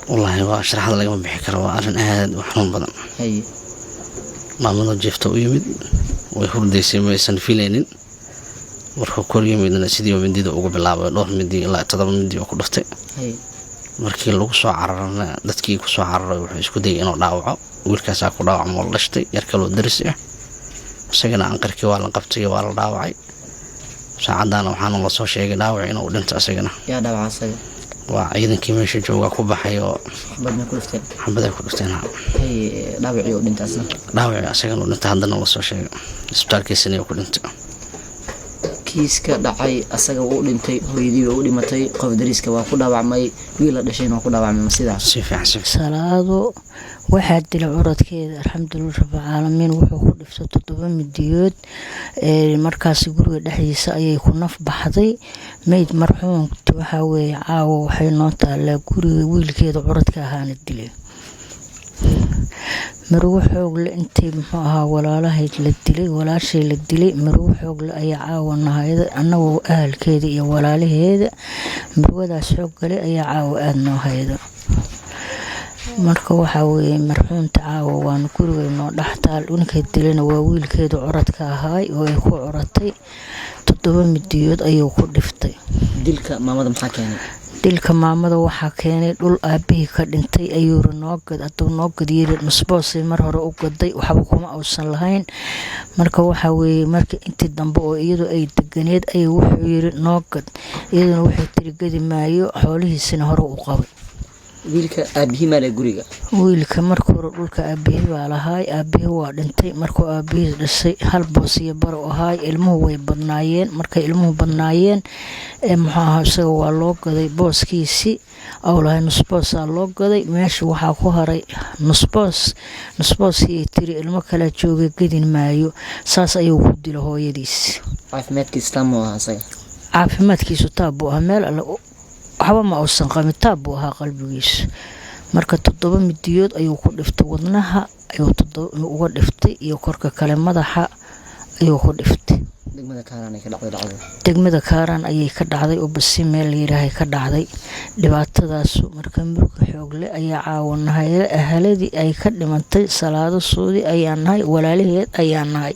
Wallaahi waa sharaxda lagama bixi karo, waa arrin aad u xanuun badan. Maamado jeefta u yimid, way hurdaysay, maysan filaynin. Markuu kor yimidna sidii mindida ugu bilaabay, dhowr mindi, ilaa 7 mindi oo ku dhuftay. Markii lagu soo cararana, dadkii kusoo cararay wuxuu isku dayay inuu dhaawaco. Wiilkaasaa ku dhaawacmo, la dhashtay, yar kaloo daris ah. Isagana anqarkii waa la qabtay, waa la dhaawacay. Saacadaana waxaana lasoo sheegay dhaawac inuu dhinto isagana. Yaa dhaawaca asaga? Waa ciidankii meesha joogaa ku baxay oo xabad may ku dhufteen? Xabaday ku dhufteen. Haye, dhaawacii uu dhintay asna? Dhaawacii asagana uu dhintay, haddana lasoo sheegay isbitaalkiisana uu ku dhintay. Kiiska dhacay, asaga wuu dhintay, hooyadii waa u dhimatay, qof dariska waa ku dhaawacmay, wiil la dhashayna waa ku dhaawacmay, ma sidaa? Si fiican, si fiican. Salaado waxaa dilay curadkeeda, alxamdulilah rabbilcaalamiin. Wuxuu ku dhiftay 7 midiyood. Markaas guriga dhexdiisa ayay ku naf baxday. Meyd marxuumta waxaa weeye caawa waxay noo taalaa guriga, wiilkeeda curadka ahaana dilay. Murugo xoogle intay muxuu ahaa walaalahayd la dilay, walaashay la dilay, murugo xoogle ayaa caawa nahayda annagoo ahalkeeda iyo walaalaheeda. Murugadaas xoog gale ayaa caawa aada noo hayda. Marka waxaa weeye marxuumta caawa waana guriga noo dhextaal. Ninkay dilayna waa wiilkeeda curadka ahaay oo ay ku curatay. 7 midiyood ayuu ku dhiftay. Dilka maamada maxaa keenay? Dilka maamada waxaa keenay dhul aabihii ka dhintay ayuuri noo gad. Hadduu noo gad yiri, nusboosay mar hore u gaday, waxba kuma uusan lahayn. Marka waxaa weeye marka intii dambe oo iyadu ay deganeed ayuu wuxuu yiri noo gad, iyaduna waxay tiri gadi maayo. Xoolihiisina hore u qabay. Wiilka aabihii maale guriga? Wiilka marka hore dhulka aabihii baa lahaay, aabihii waa dhintay. Markuu aabihii dhisay hal boos iyo bar u ahaay. Ilmuhu way badnaayeen. Markay ilmuhu badnaayeen ee muxuu ahaa, isaga waa loo gaday booskiisii aw lahay, nusboosaa loo gaday. Meesha waxaa ku haray nusboos. Nusbooskii ay tiri ilmo kalaa jooga, gedin maayo. Saas ayuu ku dila hooyadiis. Caafimaadkiisa taam mu ahaa asaga? Caafimaadkiisu taab buu ahaa, meel alle waxba ma uusan qabin, taab buu ahaa qalbigiisu. Marka 7 midiyood ayuu ku dhiftay, wadnaha ayuu 7 uga dhiftay iyo korka kale madaxa ayuu ku dhiftay. Degmada Kaaraan ay ka dhacday dhacdada? Degmada Kaaraan ayay ka dhacday, oo basi meel layidhaahay ka dhacday dhibaatadaasu. Marka muruga xoogle ayaa caawanahay. Ahaladii ay ka dhimantay Salaado Suudi ayaa nahay, walaalaheed ayaa nahay.